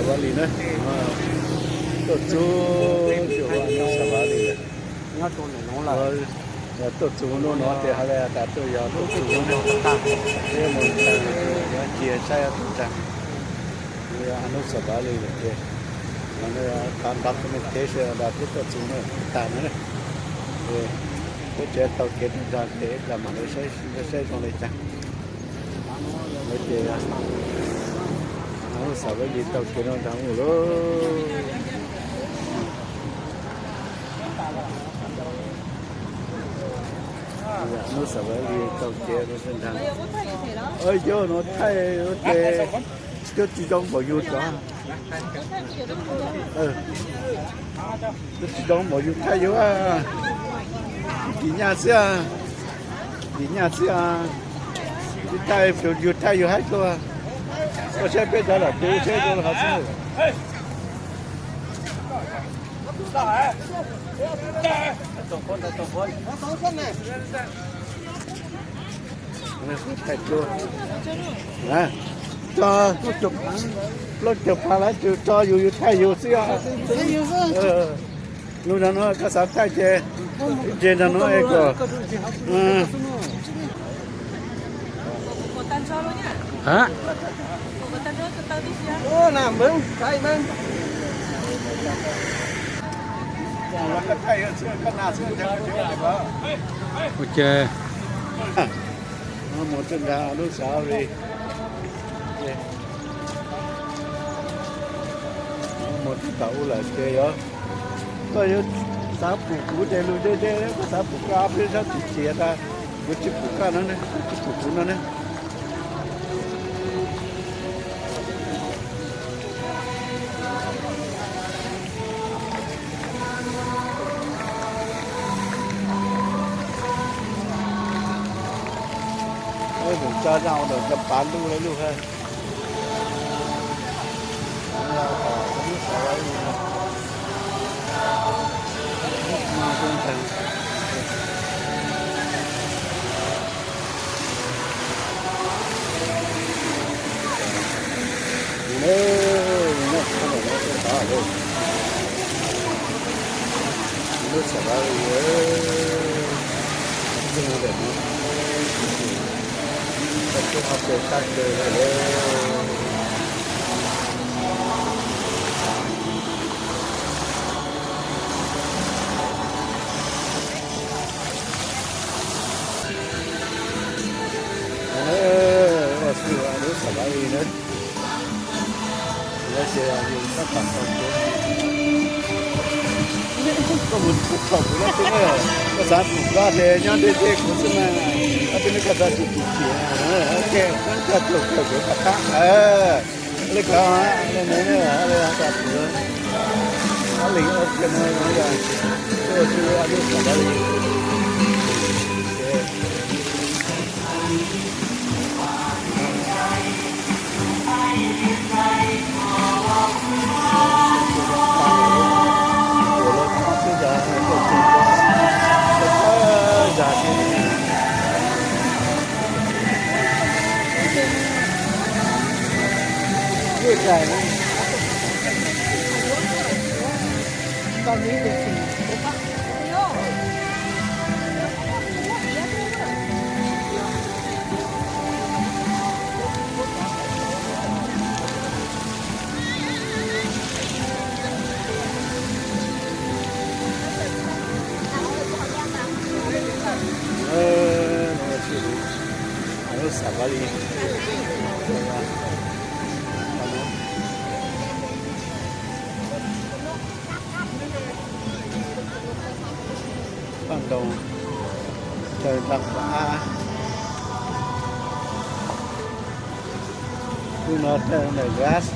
Vali na, tuaj txug, tuaj txug lub no ces has tas tuaj yog tuaj txug na, thiab mus ntag, yuav cia saib ob tug ntag. Yog lub xav Vali lawm ces, tav nrov kom me kev sawv daws thiab tuaj txug na, tag na. Peb tsev taug kev rau ntag ces ib plag mam li saib zoo li cas. Lawv ces lub xav Vali taug kev rau ntag mus lauj. Lub xav Vali taug kev rau ntag. Yog no thaij ua ces twb tsis zoo npaum yus cov, twb tsis zoo npaum yus thaij yus, kim nyaj xwb, kim nyaj xwb, tsis thaij yus thaij yus haib dua. Ua saib peb cov lam tus seb zoo li hov xwb. Tso plaub caug phav lawm tso yus, yus thaij yus xwb os. Lub no no koj xav thaij ces, ib tsam no no es kom, ha, ua ces mus rau nram lub xav Vali, mus rau tom ub lawm ces yog koj yuav xav pum kuv ces lus deb deb, koj xav pum koj ob peb sab tsis txiav tas, kuv tsis pum koj no ne, koj tsis pum kuv no ne. Mus tso zaj ua ntawm cov pav lug lub ha. Lub xav Vali, txog ntawm no, txog tub ho pes tag kawg li lawm. Ua si lub xav Vali na. Lawv ces yus tab tom tau kev, koj mus thaum kuv lawm xwb na, koj xav pum koj ces nyob deb deb kuv xwb mas, ob peb hnub koj xav pum pum kiag, ok, koj tau kawm kuv tom qab. Li ko, li no, li ko, ob leeg ua kiag no, ua si lub xav Vali. Lub xav Vali, paj ntoos, chaw nqa quav, lub no chaw ntawm gas.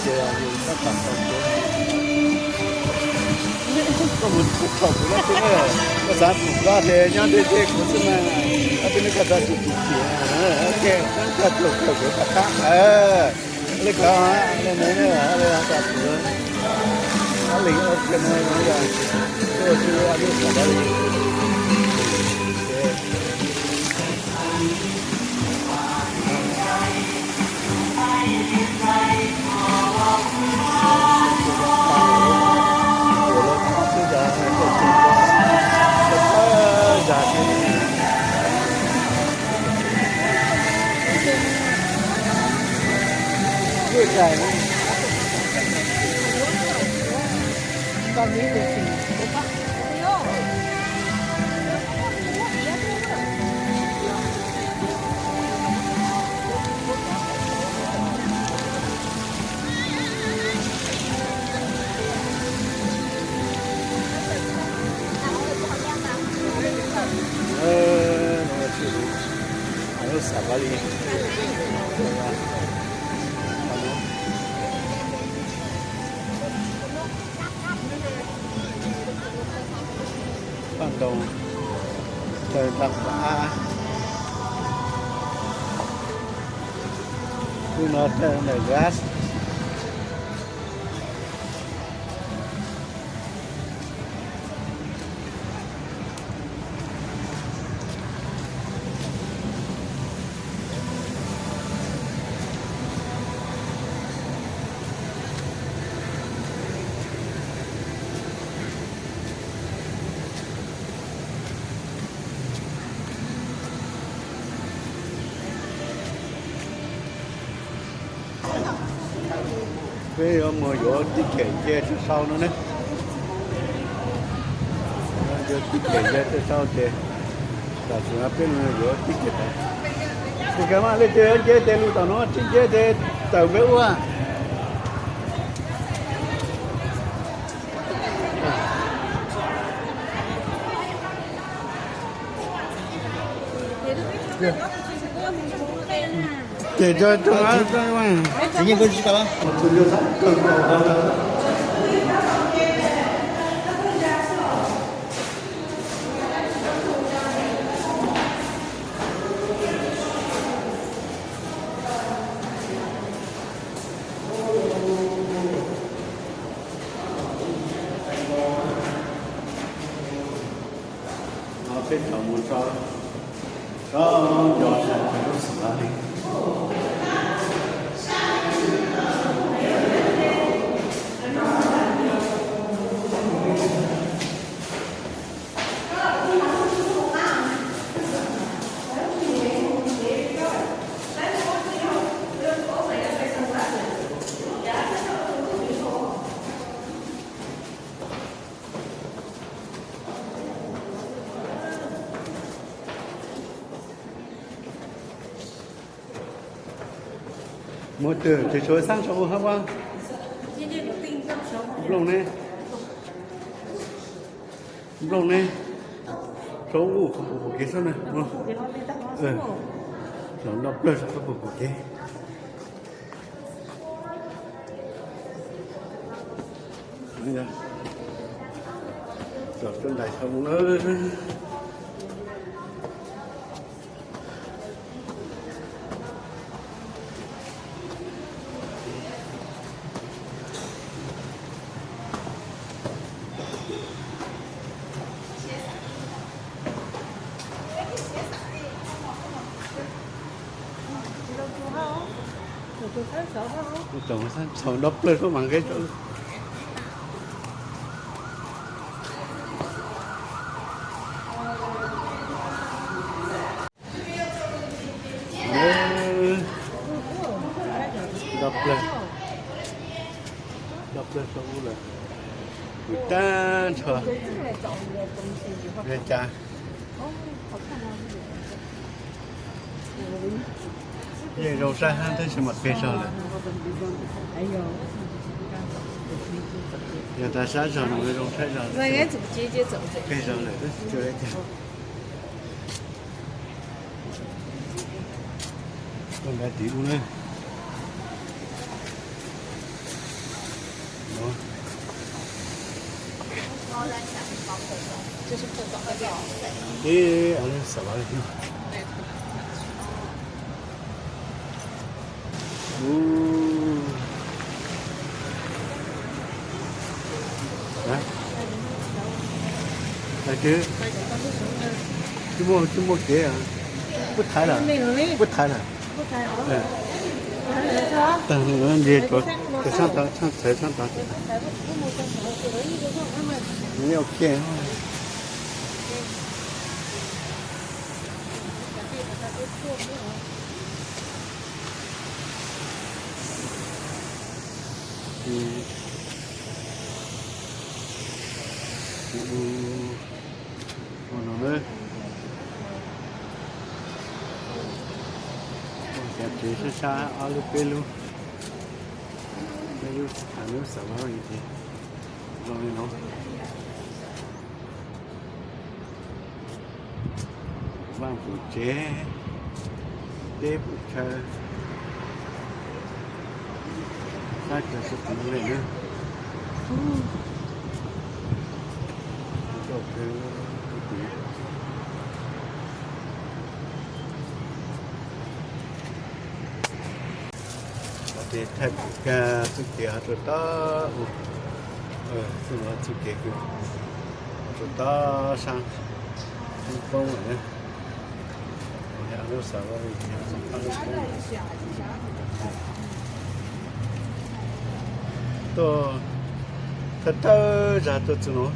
Ces yus tab tom tau kuv, koj mus thaum kuv no xwb na, koj xav pum koj ces nyob deb deb kuv xwb mas, koj twb ne koj txhob tus tus kiag, koj tuaj kawm kuv rov qab. Li ko, li no, li tas kuv, li no, Lub xav pab li, paj ntoos, taw nta qab, lub no taw ntawm gas. Peb yuav mus yuav tib kem nce rau sau no ne. Yuav tib kem nce rau sau ces tam sim no peb mus yuav tib kem tau. Tus kav maj li ces nce tes lus tom no tsis nce tes tawm npeb ua. Ces No peb tau mus tso, tso nco lub xav pab li. Mus twg ces tshuav xab sau hab ua. Nplooj ne, nplooj ne, sau ua qhov pum pum kev sab na. Los nto plawg sau qhov pum pum kev. Los rau ntais sau na. Txaus nto plawg suab mas nqe rau. Nto plawg, nto plawg sau ua lawm. Kuv tag nrho li cas. Yeej zoo saib hab tab sis mas peg zog lawm. Yog tas sab zog no zoo saib zog. Peg zog lawm tab sis tsuas li cas. Tuaj nrad tid ub na. Ib, a, xav lawv. Ua, tsis muaj, tsis muaj kev, puab thaiv lawm, puab thaiv lawm. Tag nrho cov txhais txhais tod, ok. Ua no na, ua xav tsev sab sab ob lub peb lub, peb lub, peb lub xav los ces zoo li no. Vaj pum tsev, teb pum chaw, sab chaw sib pum le na. Ces thaij pum kag txuj kev ho rau tod, txuj kev ho rau tod sab, poob poob lawm. Lub xav, tuaj thawj thawj zag tuaj txug no,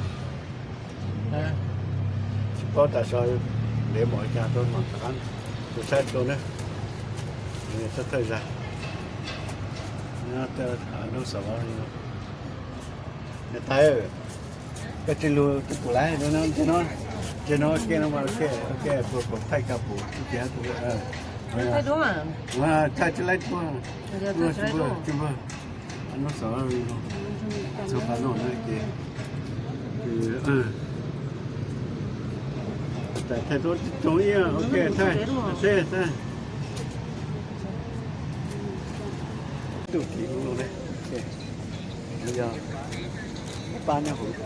tsis paub tas sov ntev npaum li cas tuaj no, tus saib dua na, thawj thawj zag. Lub xav, niam tais, koj tsis lug tus pum lawm, ntse no, ntse no, ua ke no mas ua ke, ua ke, puas pum thaij kag pum txuj kev, thaij tsis laib tuaj, tsis npawg, tsis npawg, lub xav, txug qhov no na ces, thaij tau tsis tsoom ib, ua ke, thaij, thaij, thaij. Tug kiv no, yog pab nyob hauv.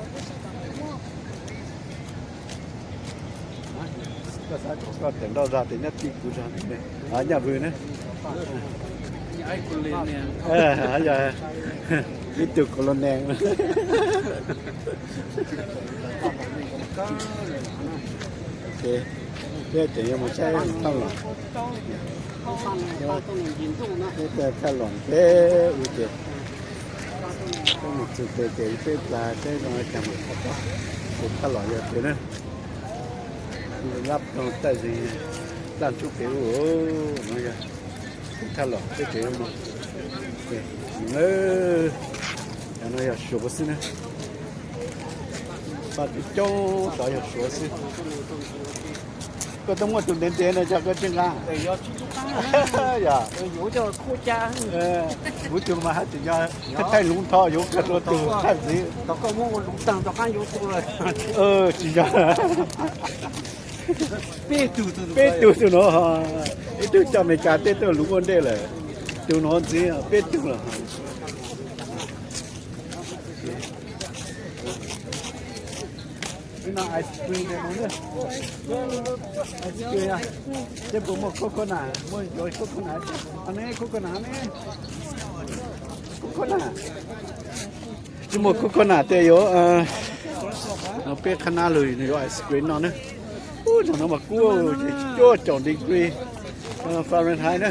Koj xav kom koj tawm nroj zog tes nyob tij kuv zog, nyaj vwg na. Yog ib tug colonel. Peb tseem yuav mus saib thaj los, peb thaj los peb ua ces peb mus txug pem ces peb plas saib zoo li cas mus thaj los, mus thaj los yog pem na. Lab toog taj zig, taj ntsuj pem ub no yog thaj los peb tseem yuav mus. Cov no yog Suav xwb na. Paj coob coob tod yog Suav xwb. Koj twb muaj tus ntev ntev no coj koj tsis nqa. Yog, kuv tus mas haj tseem yog thaij lub nrho yuav kawg rau tus thaj ntxiv. Tsis yog. Peb tug tus no, ib tug coj Amelikas, tej tug lub ua ntej lawm, tus no ntxiv peb tug lawm. Ice cream, ice cream, seb puas muaj coconut, muaj yuav coconut, coconut, coconut. Tsis muaj coconut ces yuav, peb qhab nab lug yuav ice cream no na. Ub, zaum no mas kub, cuaj caum degree Fahrenheit na.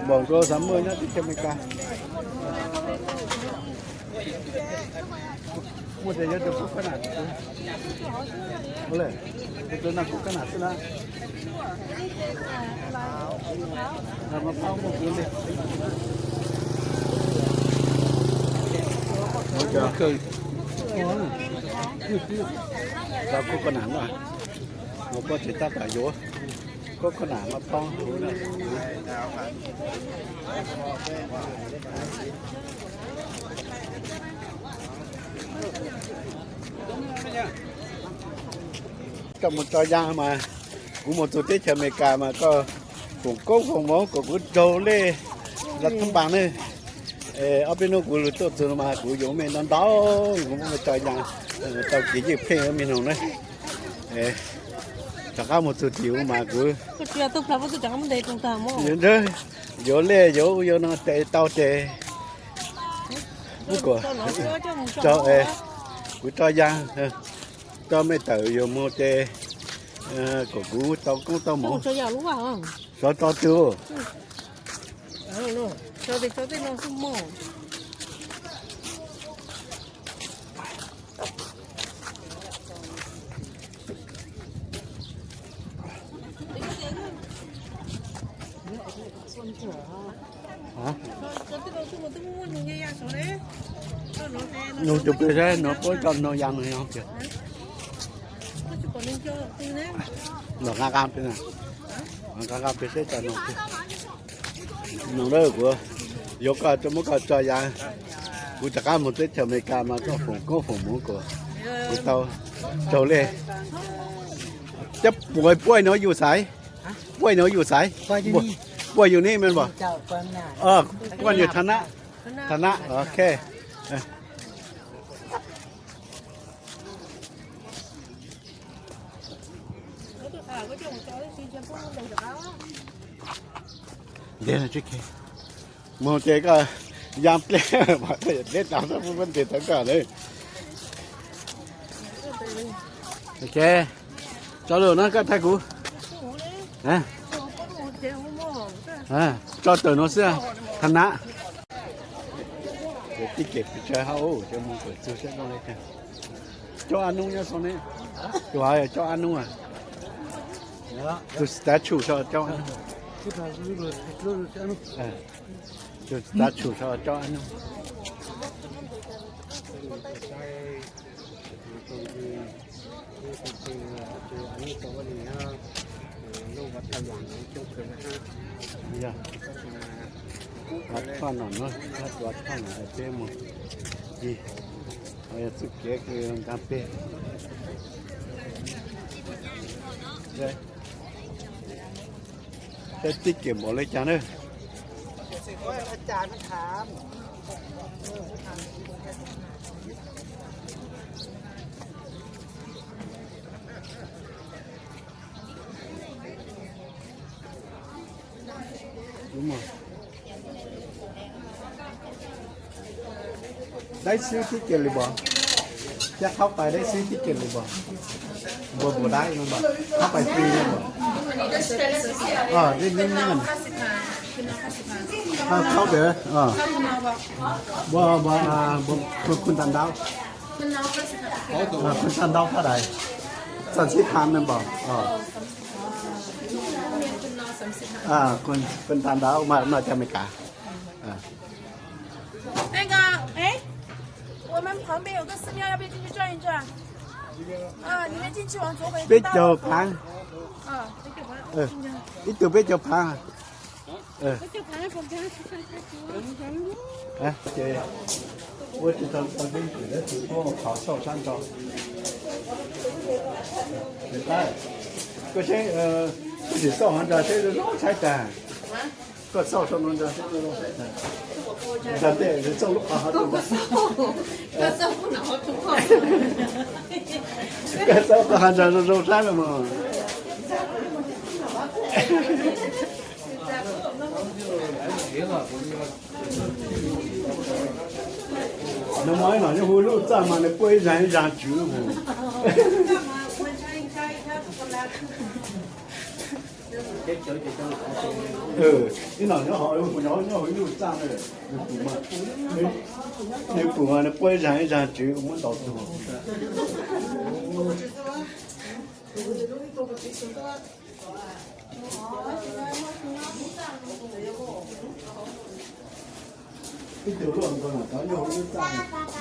Npaum nkaus xav muaj nyob teb chaws Amelikas. Muaj tias yuav tus coconut, tus no coconut xwb na. Coconut no, mus poj tsev tab tom yuav coconut no poob huv na. Koj mus tso ya mas, kuv mus txug teb chaws Amelikas mas koj foom koob foom hmoov kom kuv raug lej zaj thab npas ne. Ob peb hnub kuv lug tuaj txug no mas kuv yuav mej ntau ntau, kuv muab mej tso ya, tau kev ywj pheej me noog na. Rov qab moog txug tim mas kuv yuav lej yuav ub yuav no tes tau tes, kuv tso ya, tso mej tawm yuav moog tes kom kuv tau koob tau moov. Xov tso twg? Nug tus pem saib no puab coj no ya no yog tias, los nqa nqa pem, nqa nqa pem saib cov no. No na, kuv yuav koj muab koj tso ya, kuv rov qab moog teb chaws Amelikas mas koj foom koob foom moov kuv, kuv tau raug lej. Cov puaj no yug xaiv, puaj no yug xaiv, puaj yug neb me npam, puaj yug tha na, tha na, ok. Moog ces koj ya dleb, dleb tau, ntes tau koj lawm. Ok, tso lug no koj thaij kuv. Tso tawm no xwb, tha na. Tij Kem pes tsawg hab, cov moog kawm txug sab zoo le caag. Coj ab nub nyob zoo ne, tus has yog coj ab nub, tus statue so coj ab nub, tus statue so coj ab nub. Yog, ua tshoj no, ua tshoj no peb moog ci, yog txuj kev kws nkaag peg. Saib Tij Kem npaum le caag na. Dai xwb tib ke li npog, cab qhaub qais dai xwb tib ke li npog, npog npog dai, qhaub qais fri npog. Qhaub pem, npog, npog, npog, phoo tag ntaub, phoo tag ntaub qhaub dais, xam xib tham npog. Phoo tag ntaub mas no cov Amelikas. 那个，哎，我们旁边有个寺庙，要不要进去转一转？啊，你们进去往左边。Peb caug phaav. Ib tug peb caug phaav. Ces ua tsis tau tau peb tug, lawv tug tuaj thov xauj sab nraud. Koj seb, koj tsis xauj hov ntsa seb zoo zoo saib tag. Koj xauj saum no ntsa seb zoo zoo saib tag. Ntsa tej xauj lub qhov hov ntsa. Koj xauj qhov hov ntsa zoo zoo saib no mog. Nws mas ib nom nyob hu lub txaj mas nws puab ib zaag ib zaag tswv mus. Ib nom nyob hov, nyob hu ib lub txaj na, nws pum mas nws puab ib zaag ib zaag tswv muab ntaus tuag. Ib tug luaj nkaus no tod nyob hu lub txaj,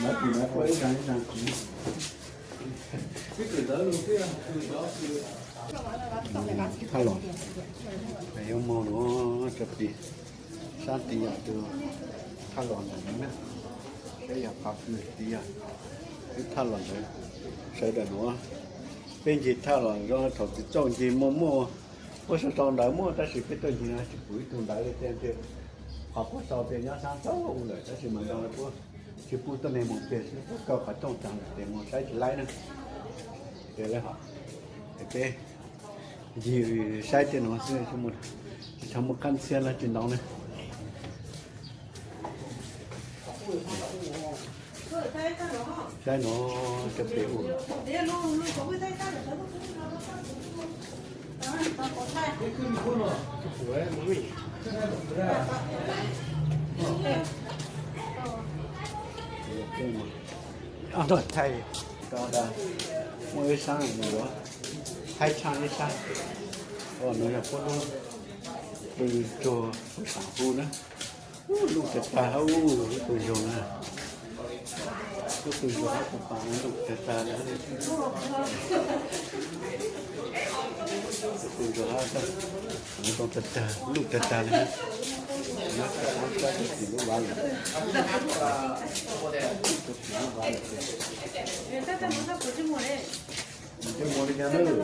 lawv pum lawv puab ib zaag ib zaag tswv. Thaj los, yuav moog nuav tso pis, sab tid yog tus thaj los ntawm no na, peb yog qhov pw tid yog tus thaj los ntawd, sawv daws nuav. Peb ncig thaj los zoo thaum txiv txauj ncig muaj muaj, puab sau sau ntawv muaj tab sis peb tuaj ncig no tsis pum ib tug ntawv li tiag tiag. Qhov puab sau tias nyob sab tau u lawm tab sis mas zoo li puab tsis pub tuab neeg mus pem xwb, puab kaw qhov rooj tag lawm ces mus saib tsis laib na. Ces lawv ho, ces peb ncig saib tej no xwb, tsis tau muaj qab ntxhiab los tsis ntau ne. Saib no, cov pem u. Thaij, muaj ib sab yuav thaij tshaaj ib sab. No yog puab lub pw tsuag pw saum hu na. Luj tag tag, lub pw zuag na. Lub pw zuag hab puag pas luj tag tag li. Lub pw zuag hab tag, zoo tag tag, luj tag tag li. Nyob rau sab tim lub vaj lawm. Tim lub vaj lawm.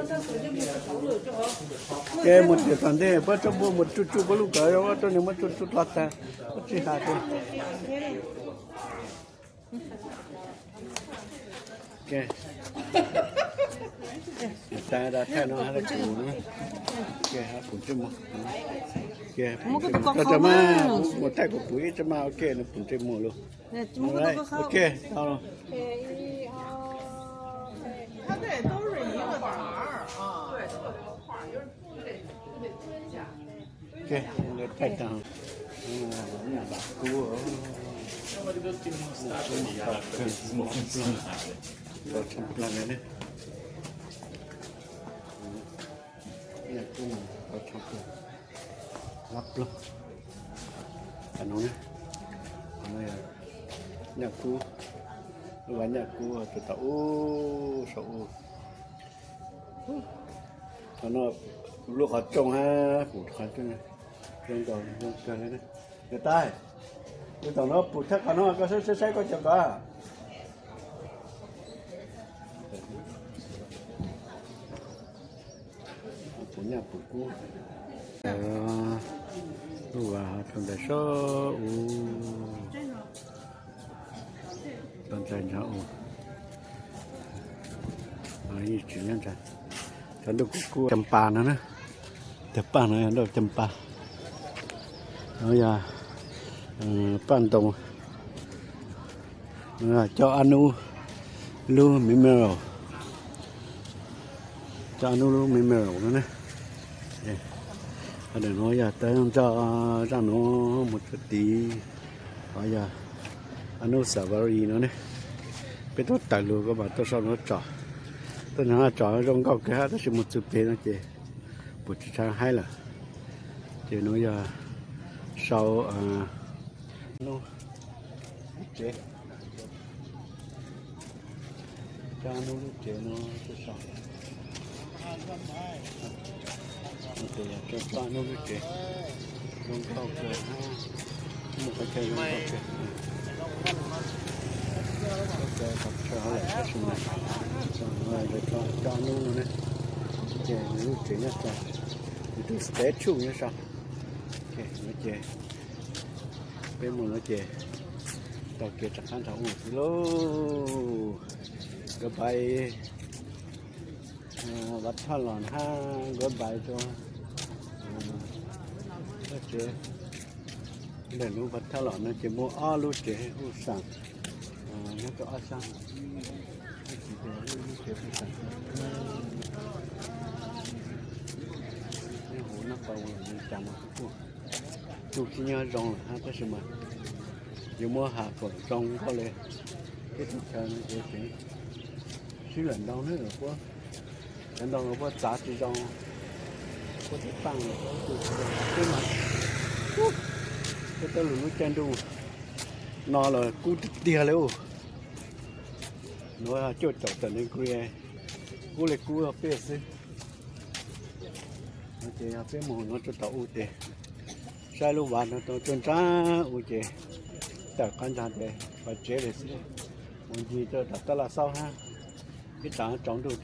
Ces mus tim tom ntej puab tsuj puab mus tsuj tsuj puab lub kawm, rau nws muab tsuj tsuj dlov tag, puab tsis has tias. Thaij no hab kuv, kuv tsis mus, koj tau mas mus thaij kuv pum ib tsi mas, ok, nws pum tsis mus lug. Ok, tau. Ok, thaij tag, nyaj kub, nyaj kub mas tau kawg, tau tshaaj plaag le ne. Nyaj kub mas tau tshaaj plaag, lab plaag. Qhov no, qhov no yog nyaj kub, lub vaj nyaj kub tsuas tau ub saum ub. Qhov no lub qhov rooj hab pum qhov rooj, zoo nkauj zoo kawg li. Niam tais, tus tom no pum thawj qhov no, koj saib saib koj cov kov. Pum nyaj pum kub. Lub vaj ho rau ntawm saum ub, tau ntshai ntshai ub. Yeej tsis nyob ntshai. Cov ntuj kub kub Campa no na. Tag paj no yog nroj Campa. No yog paj ntoo. Coj Ab Nub lub memorial. Coj Ab Nub lub memorial no na. Daim no yog tawm ntawm zaj no mus txug tid, ho yog Ab Nub Safari no ne. Peb tuaj tawm lug koj mam tuaj saum no tsom. Tuaj no tsom zoo nkauj kawg hab tab sis mus txug pem no ces pum tsis tshav haib lawm. Ces no yog sau Ab Nub lub tsev. Coj Ab Nub lub tsev no tuaj saum. Ces yog Coj Ab Nub lub tsev, zoo nkauj kawg hab, muaj qhov chaw zoo nkauj kawg. Qhov chaw hauv lawm tab sis mas, Coj Ab Nub no ne, ces nws lub tsev nyob saum, nws tus statue nyob saum. No ces peb mus no ces taug kev rov qab nrog ua xwb lauj. Goodbye Vav Thaj Los hab goodbye rua tsev. Ntawm lub Vav Thaj Los no ces muaj ob lub tsev hu saam, nyob rau ob sab. Lub tsev hu saam, nyob huv nab pa ua los cas mas kuj tsis nyob zoo lawm hab tab sis mas yuav muab has kom zoo nkauj li. Teb teb chaws no ces tseem sib lawm ntau ne, puab cov ntoo no puab txav tsis zoo, puab tej paaj no puab tu tsis zoo xwb mas. Puab cov lug lub caij ntuj no los kub tiag tiag li ub. Nuav cuaj caum tawm degree, kub li kub peb xwb. No ces yog peb mus no rua tom u ces saib lub vav no rua nraag u ces tawm qab nraag ces pas tsev lawm xwb. Mus ncig rua tom Taj Laj Xaub hab, ib tsam tsaus ntuj